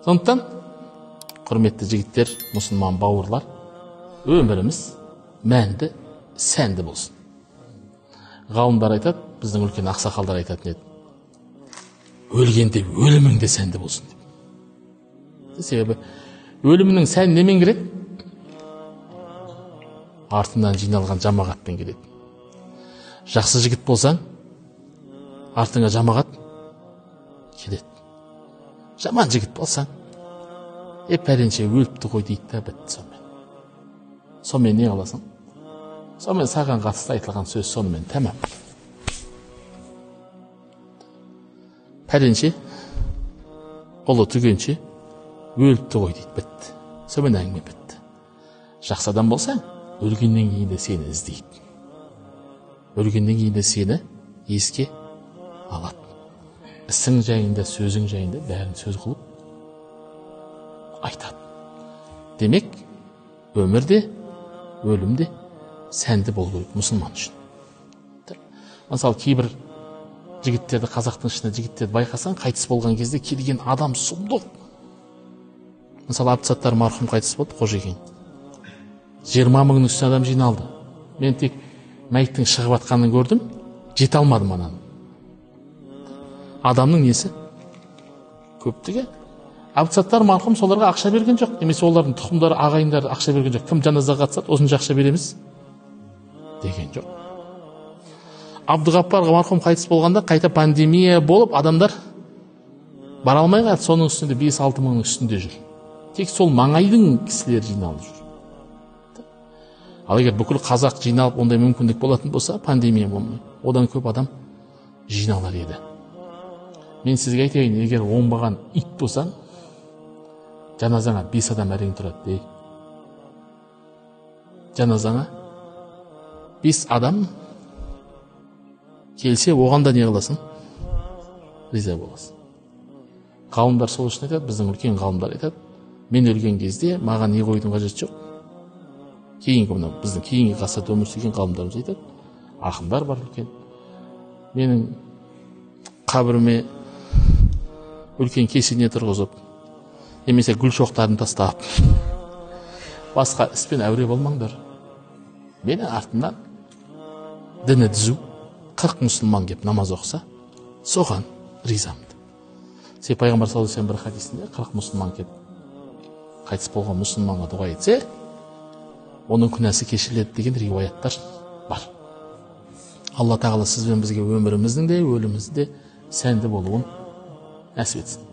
Сондықтан, құрметті жігіттер, мұсылман бауырлар, өміріміз мәнді, сәнді болсын. Ғалымдар айтады, біздің үлкен ақсақалдар айтатын еді, өлгенде өлімің де сәнді болсын деп. Себебі өлімнің сәні немен келеді? Артынан жиналған жамағатпен келеді. Жақсы жігіт болсаң, артыңа жамағат келеді. Жаман жігіт болсаң, пәленше өліпті ғой дейді да, бітті сонымен. Сонымен не қыласың? Сонымен саған қатысты айтылған сөз сонымен тәмам. Пәленше, ұлы түгенше өліпті ғой дейді, бітті. Сонымен әңгіме бітті. Жақсы адам болсаң, өлгеннен кейін де сені іздейді. Өлгеннен кейін де сені еске алады. Ісің жайында, сөзің жайында бәрін сөз қылып айтады. Демек, өмір де, өлім де сәнді болу керек мұсылман үшін. Мысалы, кейбір жігіттерді, қазақтың ішінде жігіттерді байқасаң, қайтыс болған кезде келген адам сұмдық. Мысалы, Абдысаттар марқұм қайтыс болды, Қожекең. 20 мыңның үстіне адам жиналды. Мен тек мәйіттің шығып атқанын көрдім, жете алмадым ананы. Адамның несі? Көптігі. Абдысаттар марқұм соларға ақша берген жоқ, немесе олардың тұқымдары, ағайындары ақша берген жоқ. Кім жаназаға қатысады, осынша ақша береміз деген жоқ. Абдығаппар марқұм қайтыс болғанда қайта пандемия болып, адамдар бара алмай қалды, соның үстінде 5-6 мыңның үстінде жүр. Тек сол маңайдың кісілері жиналып жүр. Ал егер бүкіл қазақ жиналып, ондай мүмкіндік болатын болса, пандемия болмай, одан көп адам жиналар еді. Мен сізге айтайын, егер оңбаған ит болсаң, жаназаңа 5 адам әрең тұрады, дей. Жаназаңа 5 адам келсе, оған да не қыласың? Риза боласың. Ғалымдар сол үшін айтады, біздің үлкен ғалымдар айтады, мен өлген кезде маған не қоюдың қажеті жоқ. Кейінгі мынау біздің кейінгі ғасырда өмір сүрген ғалымдарымыз айтады, ақындар бар үлкен. Менің қабіріме үлкен кесене тұрғызып, немесе гүл шоқтарын тастап, басқа іспен әуре болмаңдар. Менің артымнан діні түзу 40 мұсылман кеп намаз оқыса, соған ризамын. Себебі пайғамбар саллаллаху алейхи вассалам бір хадисінде 40 мұсылман кеп қайтыс болған мұсылманға дұға етсе, оның күнәсі кешіріледі деген риуаяттар бар. Алла тағала сіз бен бізге өміріміздің де, өліміміздің де сәнді болуын нәсіп етсін.